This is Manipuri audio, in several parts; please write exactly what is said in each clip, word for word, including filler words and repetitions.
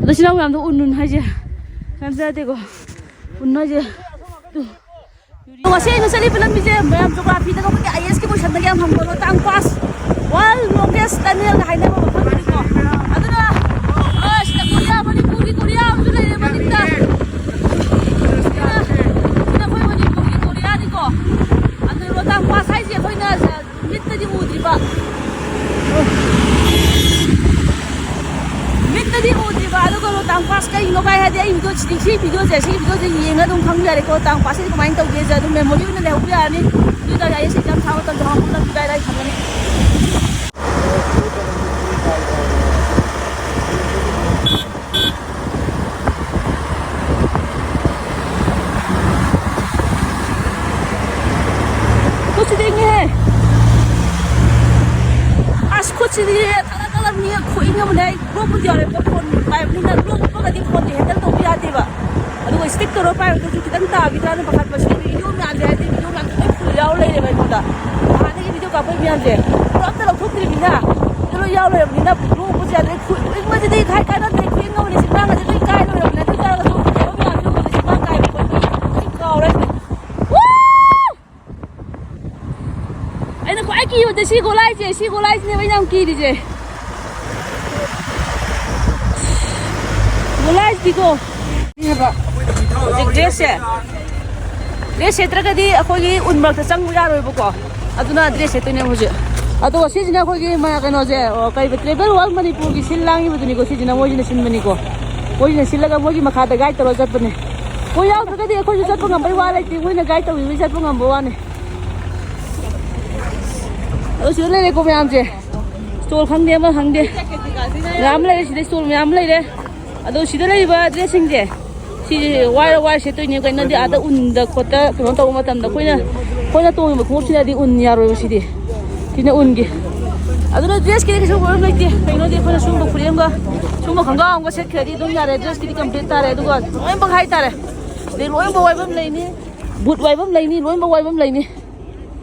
ꯅꯆꯤꯟ ꯅꯅꯥꯎ ꯃꯌꯥꯝꯗꯣ ꯎꯟ ꯎꯟ ꯍꯥꯏꯁꯦ ꯀꯩꯝꯇ ꯅꯠꯇꯦꯀꯣ꯫ ꯎꯟ ꯍꯥꯏꯁꯦ꯫ ꯇꯨ꯫ ꯉꯁꯤ ꯑꯩꯅ ꯆꯠꯂꯤꯕ ꯂꯝꯕꯤꯁꯦ ꯃꯌꯥꯝ ꯖꯣꯒ꯭ꯔꯥꯐꯤꯗꯒ ꯑꯩꯈꯣꯏꯒꯤ ꯑꯥꯏ ꯑꯦꯁꯀꯤ ꯀꯣꯏꯁꯟꯗꯒ ꯌꯥꯝ ꯍꯪꯕ ꯂꯣꯇꯥꯡ ꯄꯥꯁ, ꯋꯥꯔꯜ ꯂꯣꯡꯒꯦꯁ ꯇꯅꯦꯜꯒ ꯍꯥꯏꯅꯕ ꯃꯐꯝꯗꯨꯅꯤꯀꯣ꯫ ꯑꯗꯨꯅ ꯑ, ꯁꯤꯗ ꯀꯣꯔꯤꯌꯥ, ꯃꯅꯤꯄꯨꯔꯒꯤ ꯀꯣꯔꯤꯌꯥ ꯑꯃꯁꯨ ꯂꯩꯔꯦ ꯃꯅꯤꯡꯗ꯫ ꯁꯤꯅ, ꯁꯤꯅ ꯑꯩꯈꯣꯏ ꯃꯅꯤꯄꯨꯔꯒꯤ ꯀꯣꯔꯤꯌꯥꯅꯤꯀꯣ꯫ ꯑꯗꯨ ꯂꯣꯇꯥꯡ ꯄꯥꯁ ꯍꯥꯏꯁꯦ ꯑꯩꯈꯣꯏꯅ ꯃꯤꯠꯇꯗꯤ ꯎꯗ꯭ꯔꯤꯕ꯫ ꯃꯤꯠꯇꯗꯤ ꯎꯗ꯭ꯔꯤꯕ, ꯑꯗꯨꯒ ꯂꯣꯇꯥꯡ ꯄꯥꯁ ꯀꯩꯅꯣ ꯀꯥꯏ ꯍꯥꯏꯗꯤ ꯑꯩ ꯚꯤꯗꯤꯑꯣ ꯁꯤ, ꯁꯤ ꯚꯤꯗꯤꯑꯣꯁꯦ, ꯁꯤꯒꯤ ꯚꯤꯗꯤꯑꯣꯁꯦ ꯌꯦꯡꯉ ꯑꯗꯨꯝ ꯈꯪꯕ ꯌꯥꯔꯦꯀꯣ, ꯂꯣꯇꯥꯡ ꯄꯥꯁꯁꯤꯗꯤ ꯀꯃꯥꯏꯅ ꯇꯧꯒꯦꯁꯦ ꯑꯗꯨꯝ ꯃꯦꯃꯣꯔꯤ ꯑꯣꯏꯅ ꯂꯩꯍꯧꯕ ꯌꯥꯔꯅꯤ꯫ ꯑꯗꯨ ꯑꯣꯏꯇꯥꯔꯗꯤ ꯑꯩ ꯑꯦꯛꯖꯥꯝ ꯊꯥꯕ ꯃꯇꯝꯗ ꯍꯣꯝꯋꯔꯛ ꯅꯝꯕꯤ ꯂꯥꯏ ꯂꯥꯏ ꯐꯪꯒꯅꯤ꯫ ꯈꯨꯠꯁꯤꯗꯤ ꯏꯪꯉꯦꯍꯦ꯫ ꯑꯁ, ꯈꯨꯠꯁꯤꯗꯤ ꯊꯛꯂꯛ ꯊꯛꯂꯛꯅꯤ, ꯈꯨꯏꯪ ꯑꯃꯅꯦ꯫ ꯑꯩ ꯂꯣꯛꯄꯨꯗꯤ ꯌꯥꯎꯔꯦꯕ, ꯐꯣꯟ ꯄꯥꯏꯕꯅꯤꯅ꯫ ꯂꯣꯛꯄꯒꯗꯤ ꯐꯣꯟꯁꯦ ꯍꯦꯟꯗꯜ ꯇꯧꯕ ꯌꯥꯗꯦꯕ꯫ ꯑꯗꯨꯒ ꯁ꯭ꯇꯤꯛ ꯇꯧꯔꯒ ꯄꯥꯏꯕꯗꯨꯁꯨ ꯈꯤꯇꯪ ꯇꯥꯈꯤꯗ꯭ꯔꯥꯅ ꯄꯥꯈꯠꯄ꯫ ꯁꯤꯗꯤ ꯚꯤꯗꯤꯑꯣ ꯃꯌꯥꯝꯁꯦ, ꯍꯥꯏꯗꯤ ꯚꯤꯗꯤꯑꯣ ꯃꯌꯥꯝꯁꯦ ꯂꯣꯏ ꯐꯨꯜ ꯌꯥꯎꯔ ꯂꯩꯔꯦꯕ ꯑꯩꯉꯣꯟꯗ꯫ ꯅꯍꯥꯟꯗꯒꯤ ꯚꯤꯗꯤꯑꯣ ꯀꯥꯞꯄꯩ ꯃꯌꯥꯝꯁꯦ ꯄꯨꯔꯥ ꯑꯝꯇ ꯂꯧꯊꯣꯛꯇ꯭ꯔꯤꯕꯅꯤꯅ, ꯑꯗꯨ ꯂꯣꯏ ꯌꯥꯎ ꯂꯩꯔꯕꯅꯤꯅ ꯂꯣꯛꯄꯁꯨ ꯌꯥꯗ꯭ꯔꯦ꯫ ꯈꯨ-, ꯈꯨꯏꯪꯕꯁꯤꯗꯤ ꯈꯥꯏ ꯀꯥꯟꯅꯗ꯭ꯔꯦ꯫ ꯈꯨꯏꯪ ꯑꯃꯅꯤ ꯆꯤꯟꯕꯥꯡꯒꯁꯦ ꯂꯣꯏ ꯀꯥꯏ ꯂꯣꯏꯔꯕꯅꯦ꯫ ꯑꯗꯨ ꯑꯣꯏꯇꯥꯔꯒꯁꯨ ꯐꯖꯕ ꯃꯌꯥꯝꯁꯦ ꯎꯕꯗ ꯆꯤꯟꯕꯥꯡ ꯀꯥꯏꯕ ꯈꯣꯠꯄ ꯂꯣꯏ ꯀꯥꯎꯔꯦ꯫ ꯋꯥ! ꯑꯩꯅ ꯈ꯭ꯋꯥꯏ ꯀꯤꯕꯗ ꯁꯤ ꯒꯣꯂꯥꯏꯁꯦ, ꯁꯤ ꯒꯣꯂꯥꯏꯁꯤꯅꯦꯕ ꯑꯩꯅ ꯌꯥꯝ ꯀꯤꯔꯤꯁꯦ꯫ ꯒꯣꯂꯥꯏꯁꯤꯗꯤꯀꯣ꯫ ꯍꯧꯖꯤꯛ ꯗ꯭ꯔꯦꯁꯁꯦ, ꯗ꯭ꯔꯦꯁ ꯁꯦꯠꯇ꯭ꯔꯒꯗꯤ ꯑꯩꯈꯣꯏꯒꯤ ꯎꯟ ꯃꯔꯛꯇ ꯆꯪꯕ ꯌꯥꯔꯣꯏꯕꯀꯣ꯫ ꯑꯗꯨꯅ ꯗ꯭ꯔꯦꯁ ꯁꯦꯠꯇꯣꯏꯅꯦ ꯍꯧꯖꯤꯛ꯫ ꯑꯗꯨꯒ ꯁꯤꯁꯤꯅ ꯑꯩꯈꯣꯏꯒꯤ ꯃ-, ꯀꯩꯅꯣꯁꯦ, ꯑꯣ, ꯀꯩꯕ, ꯇ꯭ꯔꯦꯚꯦꯜ ꯋꯥꯔꯜ ꯃꯅꯤꯄꯨꯔꯒꯤ ꯁꯤꯜ ꯂꯥꯡꯉꯤꯕꯗꯨꯅꯤꯀꯣ꯫ ꯁꯤꯁꯤꯅ ꯃꯣꯏꯁꯤꯅ ꯁꯤꯟꯕꯅꯤꯀꯣ꯫ ꯃꯣꯏꯁꯤꯅ ꯁꯤꯜꯂꯒ ꯃꯣꯏꯒꯤ ꯃꯈꯥꯗ ꯒꯥꯏꯗ ꯇꯧꯔꯒ ꯆꯠꯄꯅꯦ꯫ ꯃꯣꯏ ꯌꯥꯎꯗ꯭ꯔꯒꯗꯤ ꯑꯩꯈꯣꯏꯁꯨ ꯆꯠꯄ ꯉꯝꯕꯩ ꯋꯥ ꯂꯩꯇꯦ꯫ ꯃꯣꯏꯅ ꯒꯥꯏꯗ ꯇꯧꯕꯤꯕꯩ ꯆꯠꯄ ꯉꯝꯕ ꯋꯥꯅꯤ꯫ ꯑꯗꯣ ꯁꯤꯗ ꯂꯩꯔꯦꯀꯣ ꯃꯌꯥꯝꯁꯦ꯫ ꯁ꯭ꯇꯣꯜ ꯈꯪꯗꯦ, ꯑꯃ ꯈꯪꯗꯦ꯫ ꯃꯌꯥꯝ ꯑꯃ ꯂꯩꯔꯦ ꯁꯤꯗ, ꯁ꯭ꯇꯣꯜ ꯃꯌꯥꯝ ꯑꯃ ꯂꯩꯔꯦ꯫ ꯑꯗꯣ ꯁꯤꯗ ꯂꯩꯔꯤꯕ ꯗ꯭ꯔꯦꯁꯁꯤꯡꯁꯦ, ꯁꯤꯁꯦ ꯋꯥꯏꯔ ꯋꯥꯏꯔ ꯁꯦꯠꯇꯣꯏꯅꯦ꯫ ꯀꯩꯅꯣꯗꯤ ꯑꯥꯗ ꯎꯟꯗ ꯈꯣꯠꯇ ꯀꯩꯅꯣ ꯇꯧꯕ ꯃꯇꯝꯗ ꯑꯩꯈꯣꯏꯅ, ꯑꯩꯈꯣꯏꯅ ꯇꯣꯡꯉꯤꯕ ꯈꯣꯡꯎꯞꯁꯤꯅꯗꯤ ꯎꯟ ꯌꯥꯔꯣꯏꯕ ꯁꯤꯗꯤ꯫ ꯁꯤꯅ ꯎꯟꯒꯤ꯫ ꯑꯗꯨꯅ ꯗ꯭ꯔꯦꯁꯀꯤꯗꯤ ꯀꯩꯁꯨ ꯄ꯭ꯔꯣꯕ꯭ꯂꯦꯝ ꯂꯩꯇꯦ꯫ ꯀꯩꯅꯣꯗꯤ ꯑꯩꯈꯣꯏꯅ ꯁꯨꯝꯕ ꯐꯨꯔꯤꯠ ꯑꯃꯒ ꯁꯨꯝꯕ ꯈꯣꯡꯒ꯭ꯔꯥꯎ ꯑꯃꯒ ꯁꯦꯠꯈ꯭ꯔꯗꯤ ꯑꯗꯨꯝ ꯌꯥꯔꯦ꯫ ꯗ꯭ꯔꯦꯁꯀꯤꯗꯤ ꯀꯝꯄ꯭ꯂꯤꯠ ꯇꯥꯔꯦ꯫ ꯑꯗꯨꯒ ꯂꯣꯏꯅꯃꯛ ꯍꯥꯏꯇꯥꯔꯦ꯫ ꯑꯗꯩ ꯂꯣꯏꯅꯃꯛ ꯋꯥꯏꯐꯝ ꯂꯩꯅꯤ꯫ ꯕꯨꯠ ꯋꯥꯏꯐꯝ ꯂꯩꯅꯤ꯫ ꯂꯣꯏꯅꯃꯛ ꯋꯥꯏꯐꯝ ꯂꯩꯅꯤ꯫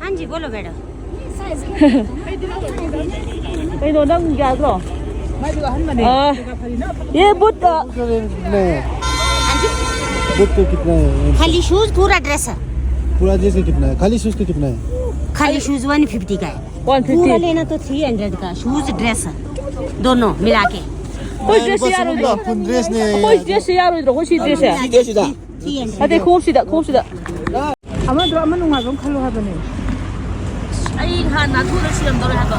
ꯍꯥꯟꯖꯤ ꯕꯣꯂꯣ ꯃꯦꯗꯝ꯫ ꯀꯩꯅꯣ ꯅꯪ ꯌꯥꯗ꯭ꯔꯣ? ꯃꯥꯏꯗꯨꯒ ꯑꯍꯟꯕꯅꯦ꯫ ꯑꯥ꯫ ꯑꯗꯨꯒ ꯐꯔꯤꯅ ꯑꯐꯕ ꯌꯦ ꯕꯨꯠ ꯀ- ꯕꯨꯠ ꯀ ꯀꯤꯠꯅꯥ ꯍꯦ? ꯈꯥꯂꯤ ꯁꯨꯁ ꯄꯨꯔꯥ ꯗ꯭ꯔꯦꯁ ꯍꯦ꯫ ꯄꯨꯔꯥ ꯗ꯭ꯔꯦꯁ ꯀ ꯀꯤꯠꯅꯥ ꯍꯦ? ꯈꯥꯂꯤ ꯁꯨꯁ ꯀ ꯀꯤꯠꯅꯥ ꯍꯦ? ꯈꯥꯂꯤ ꯁꯨꯁ ꯋꯥꯟ ꯐꯤꯐꯇꯤ ꯀ ꯍꯦ꯫ One fifty. ꯄꯨꯔꯥ ꯂꯦꯅꯥ ꯇꯣ ꯊ꯭ꯔꯤ ꯍꯟꯗ꯭ꯔꯦꯠ ꯀ ꯁꯨꯁ ꯗ꯭ꯔꯦꯁ ꯍꯦ꯫ ꯗꯣꯅꯣ ꯃꯤꯂꯥ ꯀꯦ꯫ ꯑꯩꯈꯣꯏ ꯗ꯭ꯔꯦꯁꯁꯦ ꯌꯥꯔꯣꯏꯗ꯭ꯔꯣ? ꯐꯨꯜ ꯗ꯭ꯔꯦꯁꯅꯦ꯫ ꯑꯩꯈꯣꯏ ꯗ꯭ꯔꯦꯁꯁꯦ ꯌꯥꯔꯣꯏꯗ꯭ꯔꯣ? ꯑꯩꯈꯣꯏ ꯁꯤ ꯗ꯭ꯔꯦꯁꯁꯦ꯫ ꯁꯤꯗ, ꯁꯤꯗ꯫ ꯅꯠꯇꯦ, ꯈꯣꯡꯎꯞꯁꯤꯗ, ꯈꯣꯡꯎꯞꯁꯤꯗ꯫ ꯑꯃꯗꯣ ꯑꯃ ꯅꯨꯡꯉꯥꯏꯕ ꯑꯃ ꯈꯜꯂꯣ ꯍꯥꯏꯕꯅꯦ꯫ ꯑꯩ ꯅꯍꯥꯟ ꯅꯥꯟꯊꯨꯔ ꯁꯤꯔꯝꯗꯧꯔꯦ ꯍꯥꯏꯕ꯫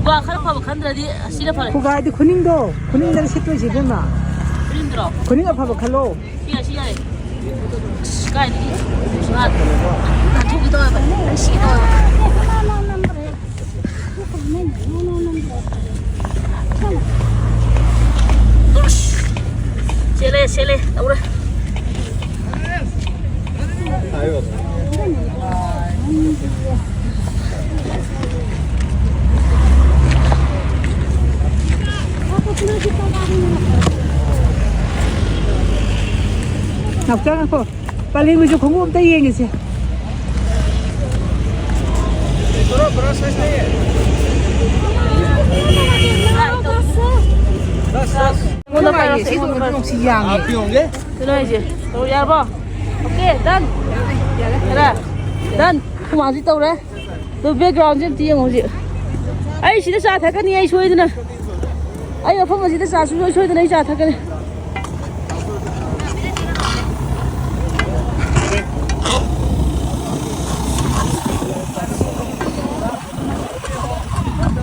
ꯋꯥ ꯈꯔ ꯐꯕ ꯈꯟꯗ꯭ꯔꯗꯤ ꯑꯁꯤꯅ ꯐꯔꯦ꯫ ꯈꯨꯒꯥꯏꯗꯤ ꯈꯨꯅꯤꯡꯗꯣ, ꯈꯨꯅꯤꯡꯗꯅ ꯁꯤꯠꯇꯣꯏꯁꯦ ꯏꯕꯦꯝꯃ꯫ ꯈꯨꯅꯤꯡꯗ꯭ꯔꯣ? ꯈꯨꯅꯤꯡ ꯑꯐꯕ ꯈꯜꯂꯣ꯫ ꯁꯤ ꯌꯥꯏ, ꯁꯤ ꯌꯥꯏ꯫ ꯑꯁ, ꯀꯥꯏꯗꯒꯤ? ꯅꯥꯟꯊꯨꯒꯦ ꯇꯧꯋꯦꯕ꯫ ꯑꯩ ꯁꯤꯒꯦ ꯇꯧꯋꯦꯕ꯫ ꯁꯦꯠꯂꯦ, ꯁꯦꯠꯂꯦ, ꯇꯧꯔꯦ꯫ ꯅꯥꯎꯆꯥ, ꯉꯥꯏꯈꯣ꯫ ꯄꯥꯂꯦꯟꯒꯤꯁꯨ ꯈꯣꯡꯎꯞ ꯑꯝꯇ ꯌꯦꯡꯉꯤꯁꯦ꯫ ꯑꯩꯉꯣꯟꯗ ꯄꯥꯏꯌꯦ, ꯁꯤ ꯈꯣꯡꯎꯞ ꯁꯤ ꯌꯥꯡꯉꯦ꯫ ꯑꯗꯨꯅ ꯍꯥꯏꯁꯦ꯫ ꯇꯧꯔꯣ, ꯌꯥꯔꯕꯣ? Okay, done꯫ ꯌꯥꯔꯦ꯫ Done꯫ ꯍꯨꯃꯥꯡꯁꯤ ꯇꯧꯔꯦ꯫ ꯑꯗꯣ backgroundꯁꯦ ꯑꯝꯇ ꯌꯦꯡꯉꯣ ꯍꯧꯖꯤꯛ꯫ ꯑꯩ ꯁꯤꯗ ꯆꯥ ꯊꯛꯀꯅꯤ ꯑꯩ ꯁꯣꯏꯗꯅ꯫ ꯑꯩ ꯃꯐꯝ ꯑꯁꯤꯗ ꯆꯥ ꯁꯨꯡꯁꯣꯏ ꯁꯣꯏꯗꯅ ꯑꯩ ꯆꯥ ꯊꯛꯀꯅꯤ꯫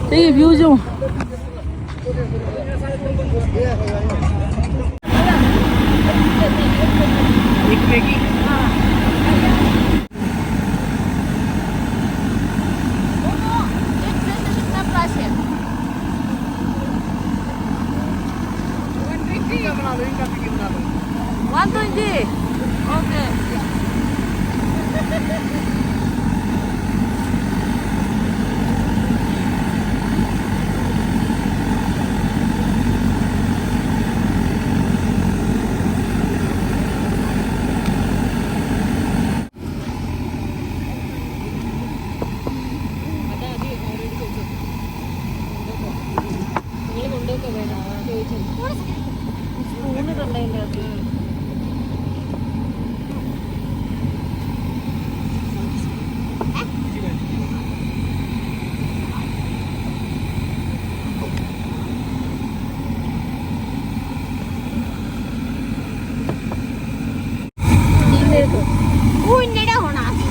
ꯁꯤꯒꯤ viewꯁꯦ ꯌꯦꯡꯉꯣ꯫ One twenty. Okay. ਉਹ ਇੰਨੇ ਦਾ ਹੋਣਾ ਸੀ।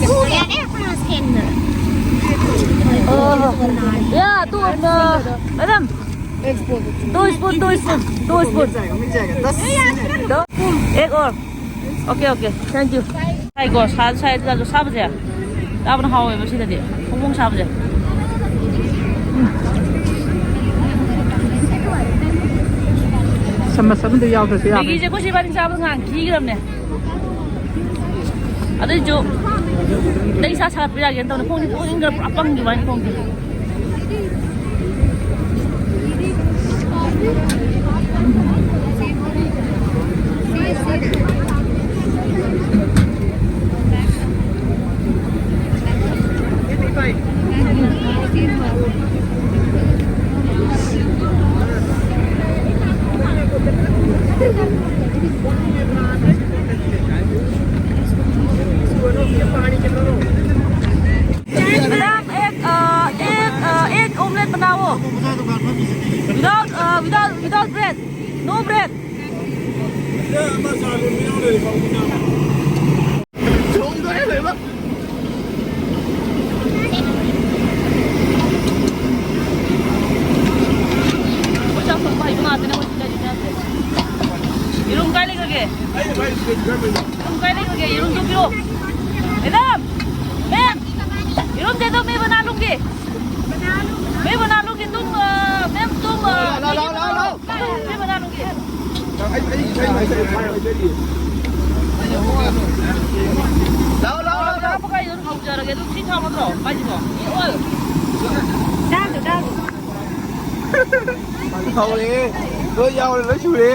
ਉਹ ਯਾਰ ਆਪਣਾ skin. Yeah, two, uh, madam, एक स्पून, दो स्पून, दो स्पून, दो स्पून। मिल जाएगा, मिल जाएगा। दस एक और। Okay, okay, thank you. ꯉꯥꯏꯈꯣ, ꯁꯥ-, ꯁꯥꯏ-, ꯁꯥꯕꯁꯦ ꯆꯥꯕꯅ ꯍꯥꯎꯋꯦꯕ ꯁꯤꯗꯗꯤ꯫ ꯐꯣꯡ ꯐꯣꯡ ꯁꯥꯕꯁꯦ꯫ ꯎꯝ꯫ ꯆꯥꯃꯁ ꯑꯃꯗ ꯌꯥꯎꯗ꯭ꯔꯁꯨ ꯌꯥꯕꯅꯤ꯫ ꯃꯦꯒꯤꯁꯦ ꯑꯩꯈꯣꯏ ꯁꯤ ꯏꯕꯥꯅꯤ ꯆꯥꯕꯗ ꯉꯥꯏꯍꯥꯛ ꯈꯤꯈ꯭ꯔꯕꯅꯦ꯫ ꯑꯗꯨꯏꯁꯨ ꯈꯤꯇꯪ ꯏꯁꯥ ꯁꯥꯒꯠꯄ ꯌꯥꯒꯦꯅ ꯇꯧꯅꯤ꯫ ꯈꯣꯡꯁꯦ ꯇꯣꯡꯅꯤꯡꯗ꯭ꯔ ꯄꯨꯔꯥ ꯄꯪꯈꯤꯕ ꯋꯥꯅꯤ ꯈꯣꯡꯁꯦ꯫ मैडम, एक, अ, एक, अ, एक ऑमलेट बनाओ। Without, uh, without, without bread. No bread. ꯌꯦꯔꯨꯝ ꯀꯥꯏ ꯂꯩꯈ꯭ꯔꯒꯦ? ꯌꯦꯔꯨꯝ ꯀꯥꯏ ꯂꯩꯈ꯭ꯔꯒꯦ? ꯌꯦꯔꯨꯝꯗꯣ ꯄꯤꯔꯛꯑꯣ꯫ ꯃꯦꯗꯥꯝ! ꯃꯦꯝ! ꯌꯦꯔꯨꯝ ꯗꯦ ꯗꯣ, ꯃꯦ ꯕꯅꯥ ꯂꯨꯡꯒꯤ꯫ ꯃꯦ ꯕꯅꯥ ꯂꯨꯡꯒꯤ, ꯇꯨꯝ, ꯑ, ꯃꯦꯝ, ꯇꯨꯝ, ꯑ, ꯂꯥꯎ, ꯂꯥꯎ, ꯂꯥꯎ, ꯂꯥꯎ, ꯂꯥꯎ꯫ ꯃꯦ ꯕꯅꯥ ꯂꯨꯡꯒꯤ꯫ ꯑꯩ, ꯑꯩ, ꯑꯩ, ꯑꯩ, ꯑꯩ, ꯑꯩ, ꯑꯩ꯫ ꯂꯥꯎ, ꯂꯥꯎ, ꯂꯥꯎ, ꯂꯥꯎ꯫ ꯍꯥꯞꯄꯒ ꯑꯩ ꯑꯗꯨꯝ ꯍꯧꯖꯔꯒꯦ꯫ ꯑꯗꯨꯝ ꯁꯤ ꯊꯥꯎ ꯅꯠꯇ꯭ꯔꯣ ꯄꯥꯏꯁꯤꯕꯣ? ꯁꯤ ꯑꯣꯏꯜ꯫ ꯆꯥꯗꯣ, ꯆꯥꯗꯣ꯫ ꯍꯧꯔꯦ꯫ ꯂꯣꯏ ꯌꯥꯎꯔꯦ, ꯂꯣꯏ ꯁꯨꯔꯦ꯫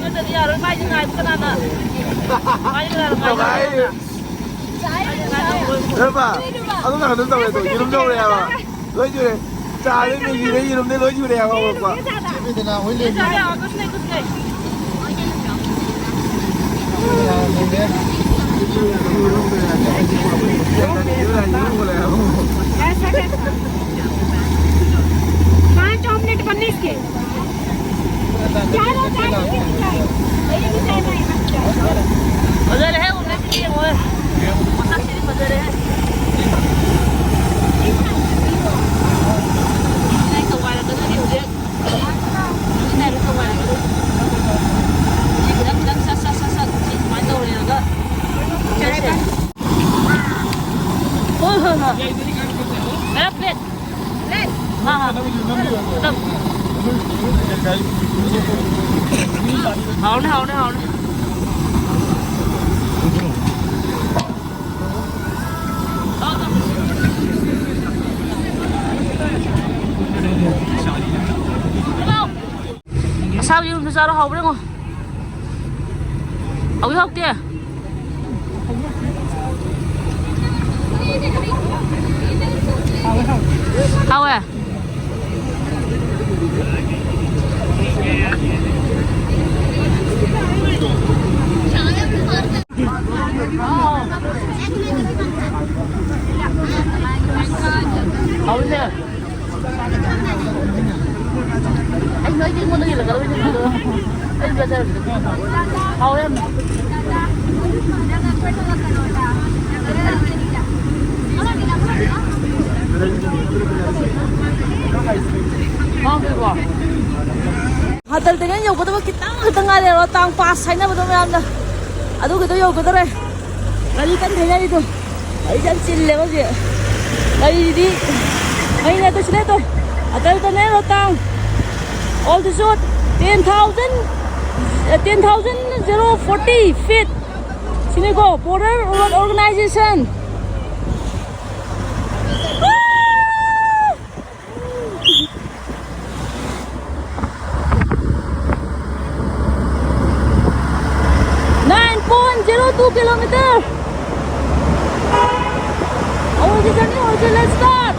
ꯅꯠꯇ꯭ꯔꯗꯤ ꯌꯥꯔꯣꯏ꯫ ꯃꯥꯏꯁꯦ ꯉꯥꯏꯕ ꯀꯅꯥꯅ? ꯃꯥꯏꯁꯦ ꯀꯅꯥꯅ ꯉꯥꯏꯕ? ꯀꯃꯥꯏ? ꯃꯥꯏꯁꯦ ꯉꯥꯏꯕ ꯂꯣꯏ ꯂꯣꯏꯔꯕ? ꯑꯗꯨ ꯀꯩꯅꯣ ꯑꯗꯨꯝ ꯇꯧꯔꯦ ꯑꯗꯣ꯫ ꯌꯦꯔꯨꯝ ꯌꯧꯔꯦ ꯍꯥꯏꯕ꯫ ꯂꯣꯏ ꯁꯨꯔꯦ꯫ ꯆꯥꯔꯦ, ꯃꯦꯒꯤꯗ ꯌꯦꯔꯨꯝꯗꯩ ꯂꯣꯏ ꯁꯨꯔꯦ ꯍꯥꯏꯕ ꯍꯧꯔꯛꯄ꯫ ꯆꯦ ꯕꯦꯗꯅꯥ ꯍꯣꯏ ꯂꯩꯔꯝꯃꯤ꯫ ऐसा कैसा? पांच ऑमलेट बनने इसके। चार और चार कितने की है? ये भी चाय नहीं, बस चाय। उधर है, वो मैं भी वो है। वो सब सिर्फ उधर है। नहीं तो वाला तो नहीं उधर। ꯈꯤꯇꯪ ꯈꯤꯇꯪ ꯁꯠ ꯁꯠ ꯁꯠ ꯁꯠ ꯁꯤ ꯁꯨꯃꯥꯏꯅ ꯇꯧꯔꯦꯔꯒ ꯆꯥꯏ ꯆꯥꯏ꯫ ꯍꯣꯏ ꯍꯣꯏ ꯍꯣꯏ꯫ ꯃꯦꯔꯥ ꯄ꯭ꯂꯦꯠ꯫ ꯄ꯭ꯂꯦꯠ꯫ ꯍꯥ ꯍꯥ꯫ ꯇꯞ꯫ ꯍꯥꯎꯅꯤ ꯍꯥꯎꯅꯤ ꯍꯥꯎꯅꯤ꯫ ꯑꯁꯥꯕ ꯌꯦꯔꯨꯝꯁꯨ ꯆꯥꯔꯣ, ꯍꯥꯎꯕ꯭ꯔꯥ ꯌꯦꯡꯉꯣ꯫ ꯍꯥꯎꯏ ꯍꯥꯎꯇꯦ? ꯍꯥꯎꯋꯦ꯫ ꯍꯥꯎꯏꯅꯦ꯫ ꯑꯩ ꯅꯣꯏꯗꯤ ꯑꯩꯉꯣꯟꯗ ꯌꯦꯜꯂꯛꯀꯗꯧꯕꯅꯤ ꯑꯗꯣ ꯑꯩ ꯆꯥꯖꯔꯒꯦ꯫ ꯍꯥꯎꯋꯦ ꯌꯥꯝꯅ꯫ ꯍꯥꯎꯋꯦꯀꯣ? ꯍꯇꯜꯗꯅꯦ ꯌꯧꯒꯗꯕ ꯈꯤꯇꯪ ꯈꯛꯇ ꯉꯥꯏꯔꯦ꯫ ꯔꯣꯇꯥꯡ ꯄꯥꯁ ꯍꯥꯏꯅꯕꯗꯣ ꯃꯌꯥꯝꯅ ꯑꯗꯨꯒꯤꯗꯣ ꯌꯧꯒꯗꯧꯔꯦ꯫ ꯒꯥꯔꯤ ꯀꯟꯅ ꯊꯩꯅꯔꯤꯗꯣ꯫ ꯑꯩ ꯌꯥꯝ ꯆꯤꯜꯂꯦꯕ ꯍꯧꯖꯤꯛ꯫ ꯒꯥꯔꯤꯗꯤ ꯃꯩ ꯅꯠꯇꯦ ꯁꯤ ꯅꯠꯇꯦ꯫ ꯑꯇꯜꯇꯅꯦ ꯔꯣꯇꯥꯡ꯫ Altitude ten thousand, ten thousand zero forty feet꯫ ꯁꯤꯅꯤꯀꯣ, Border Road Organization꯫ Nine point zero two kilometer. Our journey also, let's start.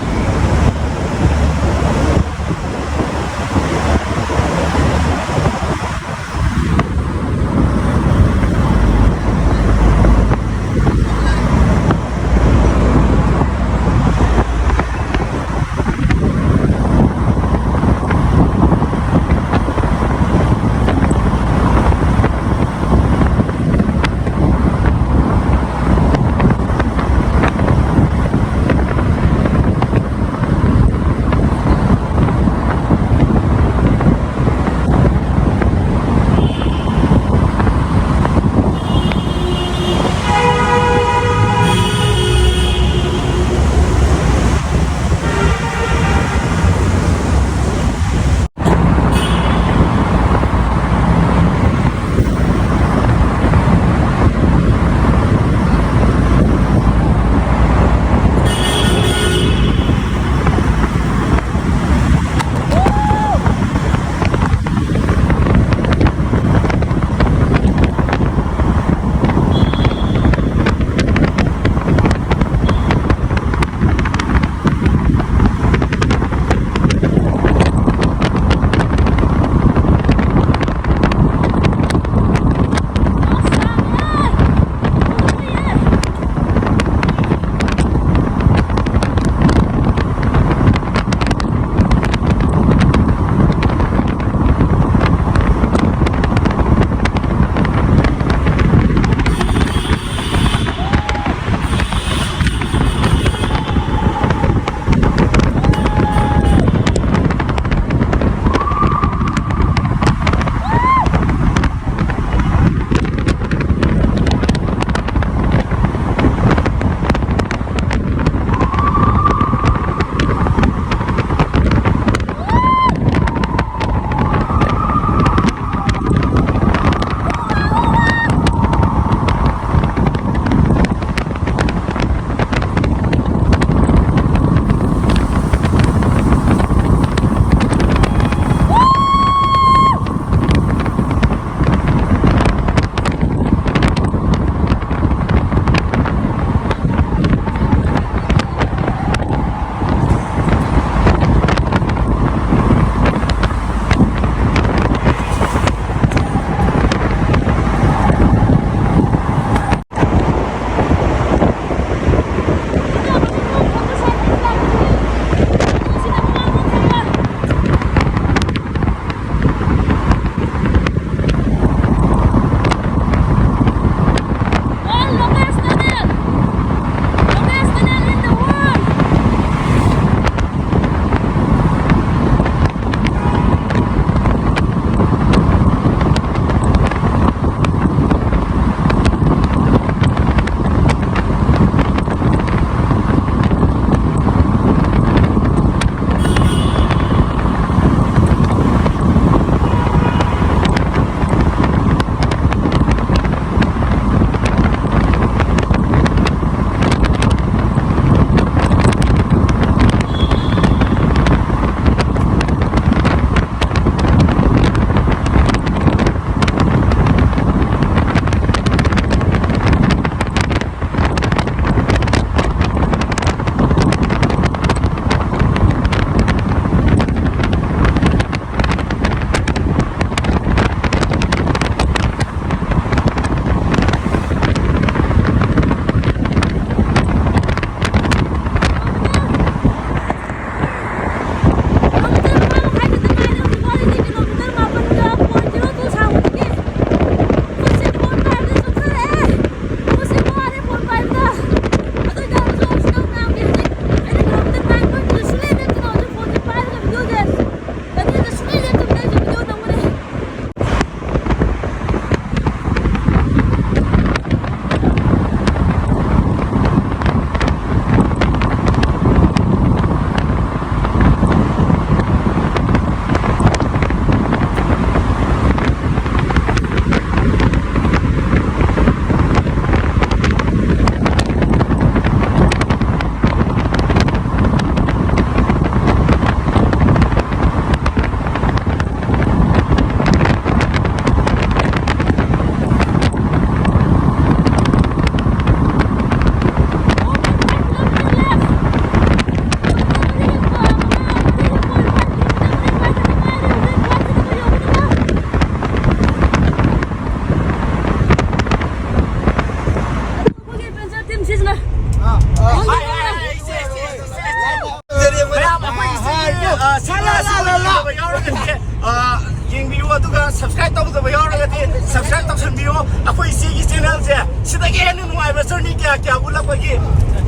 Subscribe ꯇꯧꯗꯕ ꯌꯥꯎꯔꯒꯗꯤ subscribe ꯇꯧꯁꯟꯕꯤꯌꯣ꯫ ꯑꯩꯈꯣꯏ ꯏꯆꯦꯒꯤ channel ꯁꯦ ꯁꯤꯗꯒꯤ ꯍꯦꯟꯅ ꯅꯨꯡꯉꯥꯏꯕ journey ꯀꯌꯥ ꯀꯌꯥ ꯎꯠꯂꯛꯄꯒꯤ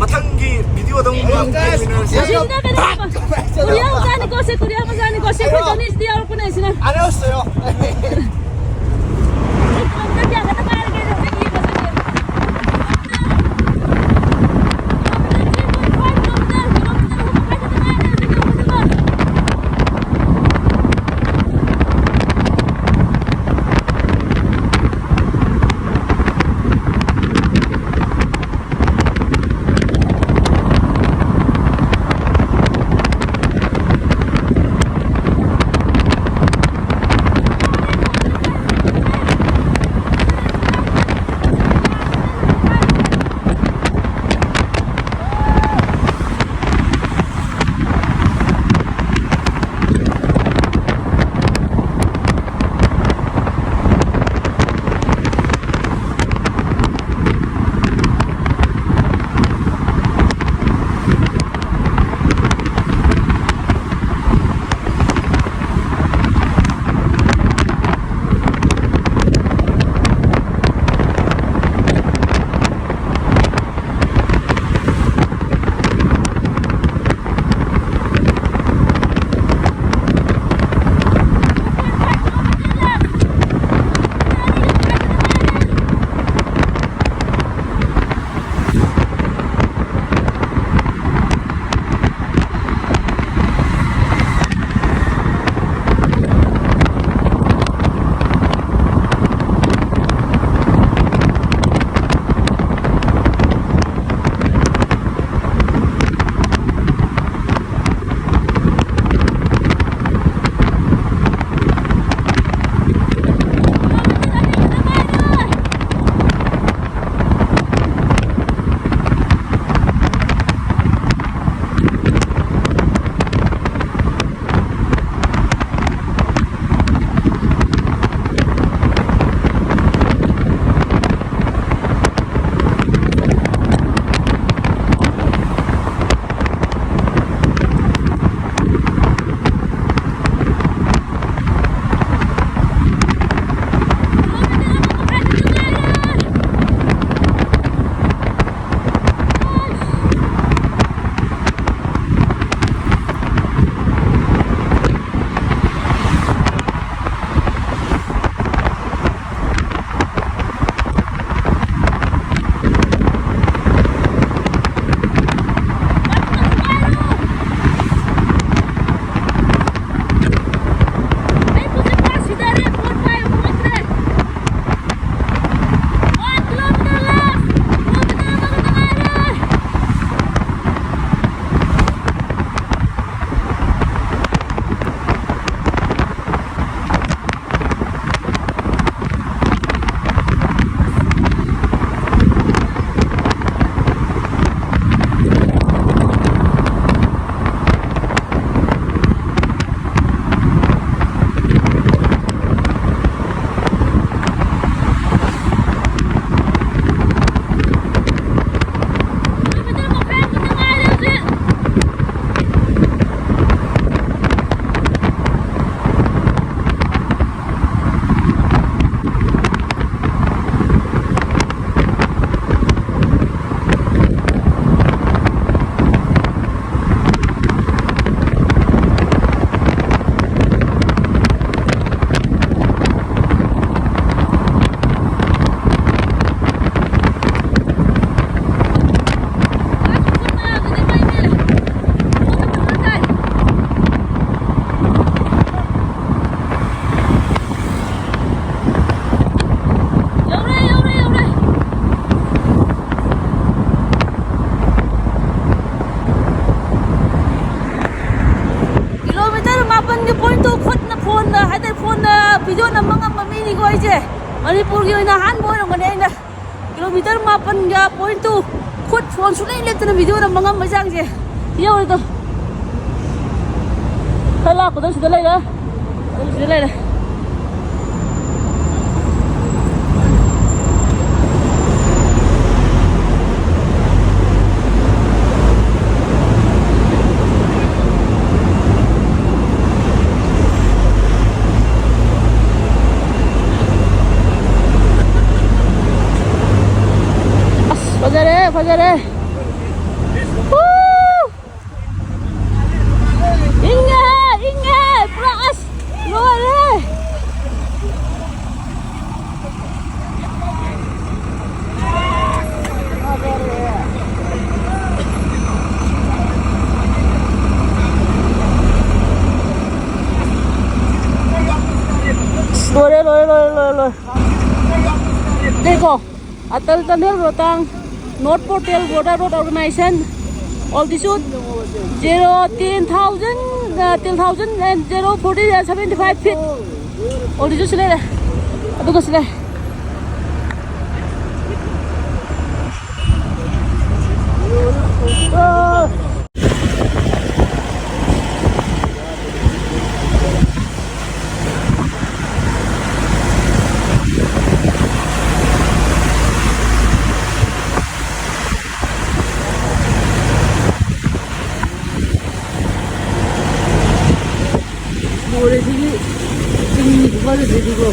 ꯃꯊꯪꯒꯤ video ꯗ ꯑꯃꯨꯛ ꯌꯦꯡꯃꯤꯟꯅꯔꯁꯤ꯫ ꯁꯤꯗ ꯀꯩꯅꯣ ꯇꯧꯕ꯫ ꯀꯣꯔꯤꯌꯥ ꯃꯆꯥꯅꯤꯀꯣ, ꯁꯤ ꯀꯣꯔꯤꯌꯥ ꯃꯆꯥꯅꯤꯀꯣ, ꯁꯤ ꯑꯩꯈꯣꯏ ꯖꯣꯅꯤꯁꯤꯗ ꯌꯥꯎꯔꯛꯄꯅꯦ ꯁꯤꯅ꯫ ꯑꯩ ꯀꯤꯂꯣꯃꯤꯇꯔ ꯀꯌꯥ ꯈꯛꯇ ꯉꯥꯏꯔꯒꯦ ꯑꯗꯣ ꯑꯩ ꯌꯦꯡꯉꯁꯤ꯫ ꯃꯥꯄꯟꯒꯤ point two ꯈꯨꯠꯅ, ꯐꯣꯟꯗ ꯍꯥꯏꯗꯤ ꯐꯣꯟꯗ video ꯅꯝꯕ ꯉꯝꯕ ꯃꯤꯅꯤꯀꯣ ꯑꯩꯁꯦ꯫ ꯃꯅꯤꯄꯨꯔꯒꯤ ꯑꯣꯏꯅ ꯑꯍꯥꯟꯕ ꯑꯣꯏꯔꯝꯒꯅꯤ ꯑꯩꯅ꯫ Kilometer ꯃꯥꯄꯟꯒ point two ꯈꯨꯠ ꯐꯣꯟ ꯁꯨꯡꯂꯦꯞ ꯂꯦꯞꯇꯅ video ꯅꯝꯕ ꯉꯝꯕ ꯆꯥꯡꯁꯦ ꯌꯧꯔꯦꯗꯣ꯫ ꯈꯔ ꯂꯥꯛꯄꯗ ꯁꯤꯗ ꯂꯩꯔꯦ꯫ ꯑꯗꯨꯝ ꯁꯤꯗ ꯂꯩꯔꯦ꯫ ꯑꯁ, ꯐꯖꯔꯦ, ꯐꯖꯔꯦ꯫ ꯍꯨ! ꯏꯪꯉꯦ, ꯏꯪꯉꯦ, ꯄꯨꯔꯥ ꯑꯁ, ꯂꯣꯏꯔꯦ꯫ ꯂꯣꯏꯔꯦ, ꯂꯣꯏꯔꯦ, ꯂꯣꯏꯔꯦ, ꯂꯣꯏꯔꯦ, ꯂꯣꯏꯔꯦ꯫ ꯂꯩꯀꯣ꯫ Atal Tunnel Rotang, North Portal Border Road Organization, altitude zero, ten thousand, uh, ten thousand and zero forty, uh, seventy-five feet. Altitude ꯁꯤ ꯂꯩꯔꯦ꯫ ꯑꯗꯨꯒ ꯁꯤ ꯂꯩꯔꯦ꯫ ꯂꯣꯏꯔꯦ ꯁꯤꯒꯤ ꯆꯤꯡꯒꯤ ꯈꯨꯐꯖꯁꯤꯗꯤꯀꯣ꯫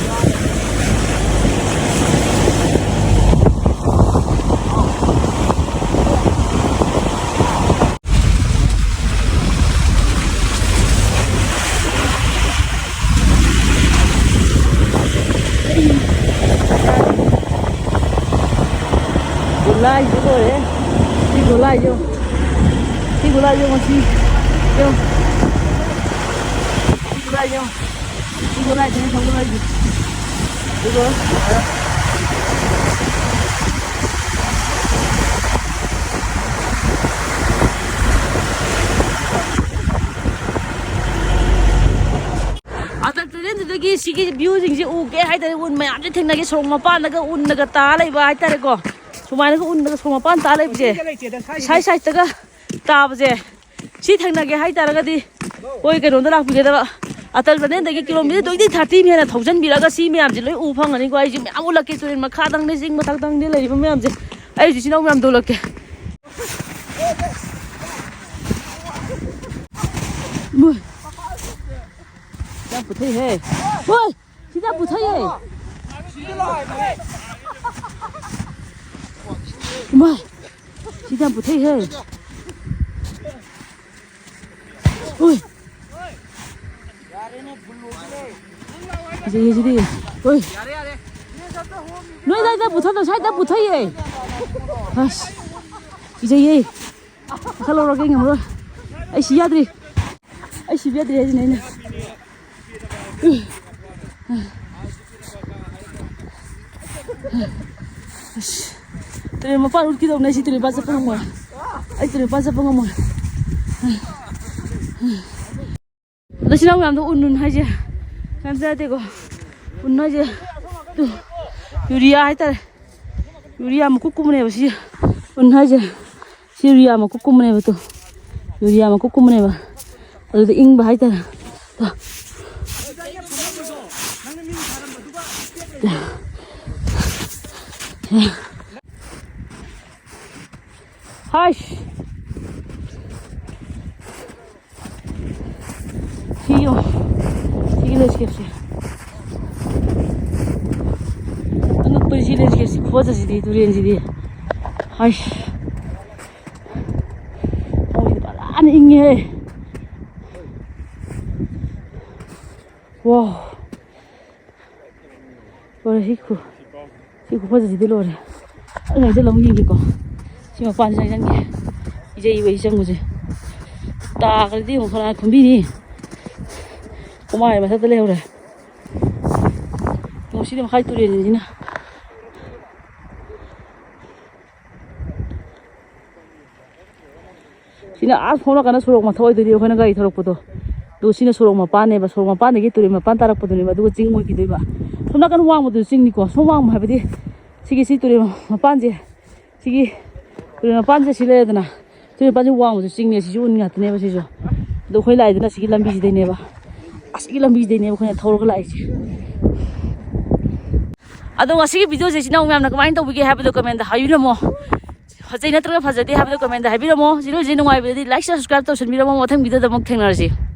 ꯒꯣꯂꯥꯏꯁꯦ ꯂꯣꯏꯔꯦ꯫ ꯁꯤ ꯒꯣꯂꯥꯏꯁꯦ ꯌꯦꯡꯉꯨ꯫ ꯁꯤ ꯒꯣꯂꯥꯏꯁꯦ ꯌꯦꯡꯉꯨ, ꯁꯤ ꯌꯦꯡꯉꯨ꯫ ꯁꯤ ꯒꯣꯂꯥꯏꯁꯦ ꯌꯦꯡꯉꯨ꯫ ꯁꯤ ꯒꯣꯂꯥꯏꯁꯤꯅꯦ ꯁꯒꯣꯜ ꯍꯥꯏꯁꯦ꯫ ꯑꯗꯨꯒ ꯑꯗꯨꯗꯒꯤ ꯁꯤꯒꯤ ꯚ꯭ꯌꯨꯁꯤꯡꯁꯦ ꯎꯒꯦ ꯍꯥꯏꯇꯥꯔꯦ, ꯎꯟ ꯃꯌꯥꯝꯁꯦ ꯊꯦꯡꯅꯒꯦ, ꯁꯣꯔꯣꯛ ꯃꯄꯥꯟꯗꯒ ꯎꯟꯅꯒ ꯇꯥ ꯂꯩꯕ ꯍꯥꯏꯇꯥꯔꯦꯀꯣ꯫ ꯁꯨꯃꯥꯏꯅꯒ ꯎꯟꯅꯒ ꯁꯣꯔꯣꯛ ꯃꯄꯥꯟ ꯇꯥ ꯂꯩꯕꯁꯦ, ꯁꯥꯏ ꯁꯥꯏꯠꯇꯒ ꯇꯥꯕꯁꯦ, ꯁꯤ ꯊꯦꯡꯅꯒꯦ ꯍꯥꯏꯇꯥꯔꯒꯗꯤ ꯑꯩꯈꯣꯏ ꯀꯩꯅꯣꯝꯗ ꯂꯥꯛꯄꯤꯒꯗꯕ꯫ ꯑꯇꯜ ꯇꯅꯦꯜꯗꯒꯤ ꯀꯤꯂꯣꯃꯤꯇꯔ twenty thirty ꯍꯦꯟꯅ ꯊꯧꯖꯟꯕꯤꯔꯒ ꯁꯤ ꯃꯌꯥꯝꯁꯦ ꯂꯣꯏ ꯎ ꯐꯪꯒꯅꯤꯀꯣ꯫ ꯑꯩꯁꯨ ꯃꯌꯥꯝ ꯎꯠꯂꯛꯀꯦ, ꯇꯨꯔꯦꯜ ꯃꯈꯥꯗꯪꯅꯦ, ꯆꯤꯡ ꯃꯊꯛꯇꯪꯅꯦ ꯂꯩꯔꯤꯕ ꯃꯌꯥꯝꯁꯦ꯫ ꯑꯩꯁꯨ ꯏꯆꯤꯟ ꯏꯅꯥꯎ ꯃꯌꯥꯝ ꯎꯠꯂꯛꯀꯦ꯫ ꯃꯣꯏ ꯌꯥꯝ ꯄꯨꯊꯩꯍꯦ꯫ ꯍꯣꯏ, ꯁꯤꯗ ꯌꯥꯝ ꯄꯨꯊꯩꯌꯦ꯫ ꯏꯃꯥꯏ, ꯁꯤꯗ ꯌꯥꯝ ꯄꯨꯊꯩꯍꯦ꯫ ꯍꯣꯏ꯫ ꯐꯖꯩꯌꯦ ꯁꯤꯗꯤ꯫ ꯍꯣꯏ꯫ ꯅꯣꯏ ꯑꯗꯥꯏꯗ ꯄꯨꯊꯗ, ꯁ꯭ꯋꯥꯏꯗ ꯄꯨꯊꯩꯌꯦ꯫ ꯑꯁ, ꯀꯤꯖꯩꯌꯦ꯫ ꯃꯈꯥ ꯂꯧꯔꯒꯦ, ꯉꯝꯃꯔꯣꯏ꯫ ꯑꯩ ꯁꯤ ꯌꯥꯗ꯭ꯔꯤ꯫ ꯑꯩ ꯁꯤꯕ ꯌꯥꯗ꯭ꯔꯤ ꯍꯥꯏꯁꯤꯅꯦ ꯑꯩꯅ꯫ ꯑꯁ, ꯇꯨꯔꯦꯜ ꯃꯄꯥꯟ ꯎꯠꯈꯤꯗꯧꯅꯦ, ꯑꯩ ꯁꯤ ꯇꯨꯔꯦꯜ ꯃꯄꯥꯟ ꯆꯠꯄ ꯉꯝꯃꯣꯏ꯫ ꯑꯩ ꯇꯨꯔꯦꯜ ꯃꯄꯥꯟ ꯆꯠꯄ ꯉꯝꯃꯣꯏ꯫ ꯑꯗꯣ ꯁꯤ ꯅꯪ ꯃꯌꯥꯝꯗꯣ ꯎꯟ ꯎꯟ ꯍꯥꯏꯁꯦ ꯀꯩꯝ ꯆꯥꯗꯦꯀꯣ꯫ ꯎꯟ ꯍꯥꯏꯁꯦ ꯇꯨ, ꯌꯨꯔꯤꯌꯥ ꯍꯥꯏꯇꯥꯔꯦ꯫ ꯌꯨꯔꯤꯌꯥ ꯃꯀꯨꯞ ꯀꯨꯝꯕꯅꯦꯕ ꯁꯤ ꯎꯟ ꯍꯥꯏꯁꯦ꯫ ꯁꯤ ꯌꯨꯔꯤꯌꯥ ꯃꯀꯨꯞ ꯀꯨꯝꯕꯅꯦꯕ ꯇꯨ꯫ ꯌꯨꯔꯤꯌꯥ ꯃꯀꯨꯞ ꯀꯨꯝꯕꯅꯦꯕ꯫ ꯑꯗꯨꯗ ꯏꯪꯕ ꯍꯥꯏꯇꯥꯔꯦ꯫ ꯇꯨ꯫ ꯍꯥꯏꯁ꯫ ꯁꯤ ꯌꯦꯡꯉꯣ꯫ ꯁꯤꯒꯤ landscapeꯁꯦ꯫ ꯑꯉꯛꯄꯅꯤ ꯁꯤ landscapeꯁꯦ꯫ ꯈꯨꯐꯖꯁꯤꯗꯤ ꯇꯨꯔꯦꯟꯁꯤꯗꯤ꯫ ꯍꯥꯏꯁ꯫ ꯃꯣꯏꯗꯤ ꯐꯖꯅ ꯏꯪꯉꯦꯍꯦ꯫ ꯋꯥꯎ꯫ ꯂꯣꯏꯔꯦ, ꯁꯤ ꯈꯨ-, ꯁꯤ ꯈꯨꯐꯖꯁꯤꯗꯤ ꯂꯣꯏꯔꯦ꯫ ꯑꯩ ꯉꯥꯏꯗ ꯂꯧꯅꯤꯡꯒꯦꯀꯣ꯫ ꯁꯤ ꯃꯄꯥꯟꯁꯤ ꯆꯪꯁꯟꯒꯦ꯫ ꯀꯤꯖꯩꯕ ꯑꯩ ꯆꯪꯕꯁꯦ꯫ ꯇꯥꯈ꯭ꯔꯗꯤ ꯑꯃꯨꯛ ꯐꯅꯥ ꯈꯨꯟꯕꯤꯅꯤ꯫ ꯀꯣꯃꯥꯏ ꯃꯊꯛꯇ ꯂꯩꯍꯧꯔꯦ꯫ ꯌꯦꯡꯉꯨ ꯁꯤꯗꯤ ꯃꯈꯥꯏ ꯇꯨꯔꯦꯜꯁꯤꯡꯁꯤꯅ꯫ ꯁꯤꯅ ꯑꯥ ꯁꯣꯝ ꯅꯥꯀꯟꯗ ꯁꯣꯔꯣꯛ ꯃꯊꯛ ꯑꯣꯏꯗꯣꯏꯅꯤ, ꯑꯩꯈꯣꯏꯅ ꯒꯥꯔꯤ ꯊꯧꯔꯛꯄꯗꯣ꯫ ꯑꯗꯨꯒ ꯁꯤꯅ ꯁꯣꯔꯣꯛ ꯃꯄꯥꯟꯅꯦꯕ, ꯁꯣꯔꯣꯛ ꯃꯄꯥꯟꯗꯒꯤ ꯇꯨꯔꯦꯜ ꯃꯄꯥꯟ ꯇꯥꯔꯛꯄꯗꯨꯅꯦꯕ, ꯑꯗꯨꯒ ꯆꯤꯡ ꯑꯣꯏꯈꯤꯗꯣꯏꯕ꯫ ꯁꯣꯝ ꯅꯥꯀꯟ ꯋꯥꯡꯃꯗꯨꯁꯨ ꯆꯤꯡꯅꯤꯀꯣ, ꯁꯣꯝ ꯋꯥꯡꯃ ꯍꯥꯏꯕꯗꯤ ꯁꯤꯒꯤ ꯁꯤ ꯇꯨꯔꯦꯜ ꯃꯄꯥꯟꯁꯦ, ꯁꯤꯒꯤ ꯇꯨꯔꯦꯜ ꯃꯄꯥꯟꯁꯦ ꯁꯤ ꯂꯩꯔꯦꯗꯅ, ꯇꯨꯔꯦꯜ ꯃꯄꯥꯟꯁꯦ ꯋꯥꯡꯃꯁꯨ ꯆꯤꯡꯅꯦ, ꯁꯤꯁꯨ ꯎꯟ ꯉꯥꯛꯇꯅꯦꯕ ꯁꯤꯁꯨ꯫ ꯑꯗꯣ ꯑꯩꯈꯣꯏ ꯂꯥꯛꯏꯗꯨꯅ ꯁꯤꯒꯤ ꯂꯝꯕꯤꯁꯤꯗꯩꯅꯦꯕ, ꯑꯁꯤꯒꯤ ꯂꯝꯕꯤꯁꯤꯗꯩꯅꯦꯕ ꯑꯩꯈꯣꯏꯅ ꯊꯧꯔꯒ ꯂꯥꯛꯏꯁꯦ꯫ ꯑꯗꯣ ꯉꯁꯤꯒꯤ ꯚꯤꯗꯤꯑꯣꯁꯦ ꯏꯆꯤꯟ ꯏꯅꯥꯎ ꯃꯌꯥꯝꯅ ꯀꯃꯥꯏꯅ ꯇꯧꯕꯤꯒꯦ ꯍꯥꯏꯕꯗꯣ ꯀꯃꯦꯟꯗ ꯍꯥꯏꯕꯤꯔꯝꯃꯣ꯫ ꯐꯖꯩ ꯅꯠꯇ꯭ꯔꯒ ꯐꯖꯗꯦ ꯍꯥꯏꯕꯗꯣ ꯀꯃꯦꯟꯗ ꯍꯥꯏꯕꯤꯔꯝꯃꯣ꯫ ꯚꯤꯗꯤꯑꯣꯁꯦ ꯅꯨꯡꯉꯥꯏꯕꯗꯗꯤ like, subscribe ꯇꯧꯁꯟꯕꯤꯔꯝꯃꯣ꯫ ꯃꯊꯪ ꯚꯤꯗꯤꯑꯣꯗ ꯑꯃꯨꯛ ꯊꯦꯡꯅꯔꯁꯤ꯫